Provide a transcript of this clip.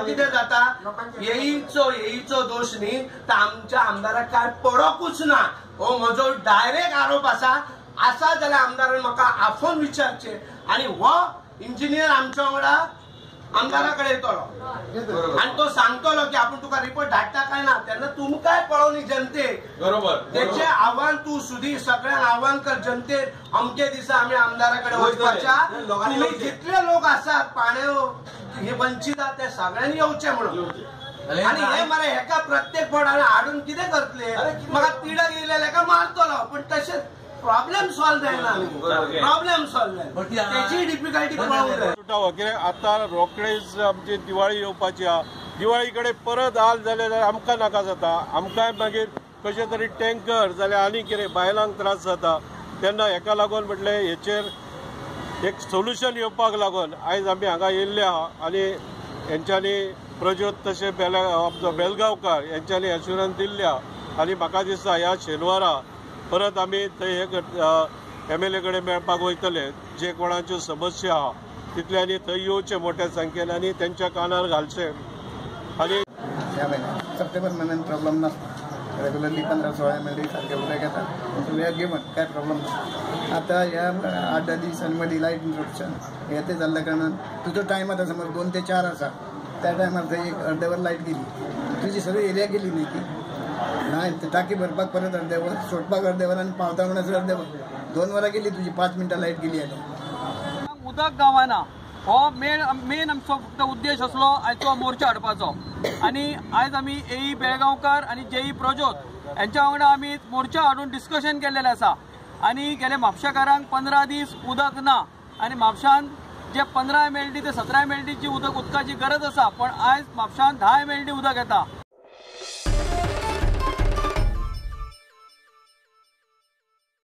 कितें जाता येईचो येईचो दोश न्ही तर आमच्या आमदाराक काय पडोकूच ना हो म्हजो डायरेक्ट आरोप आसा. आसा जाल्यार आमदारान म्हाका आफोवन विचारचें आनी हो इंजिनियर आमच्या वांगडा आमदारा कडेन येतलो आनी तो सांगतलो की आपूण तुका रिपोर्ट धाडटा काय ना तेन्ना तुमकांय पळोवनी जनतेक. बरोबर तेचें आव्हान तूं सुधीर सगळ्यांक आव्हान कर जनतेक अमके दिसा आमी आमदारा कडेन वचपाच्या तुमी जितले लोक आसात पाण्यो हे वंचीत आसा ते सगळ्यांनी येवचे म्हणून. आनी हे मरे हेका प्रत्येक बोर्डान हाडून कितें करतले म्हाका तिडक येयल्यार हेका मारतलो पण तशें प्रॉब्लेम सॉल्व जायना. प्रॉब्लेम सॉल्व जायना तेची डिफिकल्टी पळोवंक जाय. कित्याक आतां रोखडेच आमची दिवाळी येवपाची आहा. दिवाळी कडेन परत हाल जाले जाल्यार आमकां नाका जाता. आमकांय मागीर कशें तरी टँकर जाल्यार आनी कितें बायलांक त्रास जाता. तेन्ना हेका लागून म्हटलें हेचेर एक सोल्युशन येवपाक लागून आयज आमी हांगा येयल्ले आहा. आनी हेंच्यांनी प्रज्योत तशें आमचो बेलगांवकार हेंच्यांनी एश्युरन्स दिल्ले आहा. आनी म्हाका दिसता ह्या शेनवारा परत आमी थंय हे एमएलए कडेन मेळपाक वयतले. जे कोणाच्यो समस्या आहा तितल्यांनी थंय येवचे मोठ्या संख्येन आनी तेंच्या कानार घालचे. आनी ह्या म्हयन्याक सप्टेंबर म्हयन्यान प्रॉब्लम नासता. रेगुलरली 15-16 MLD सारकें उदक येता. सो we are given कांय प्रॉब्लम ना. आतां ह्या 8-10 दिसांनी मदीं लायट इंटरप्शन हें तें जाल्ल्या कारणान तुजो टायम आतां समज 2 ते 4 आसा त्या टायमार थंय एक अर्देवर लायट गेली तुजी सगळी एरिया गेली न्ही ती नाही ते टाकी भरपाक परत अर्देवर सोडपाक अर्देवर आनी पावता म्हणसर अर्देवर 2 वरां गेली तुजी 5 मिनटां लायट गेली. आतां उदक गावाना हो मेन आमचो फक्त उद्देश आसलो आयचो मोर्चा हाडपाचो. आनी आयज आमी एई बेळगांवकार आनी जेई प्रज्योत हेंच्या वांगडा आमी मोर्चा हाडून डिस्कशन केल्लेलें आसा. आनी गेले म्हापशेकारांक 15 दीस उदक ना आनी म्हापशान जे 15 MLD ते 17 MLD ची उदकाची गरज आसा पण आयज म्हापशान 10 MLD उदक येता.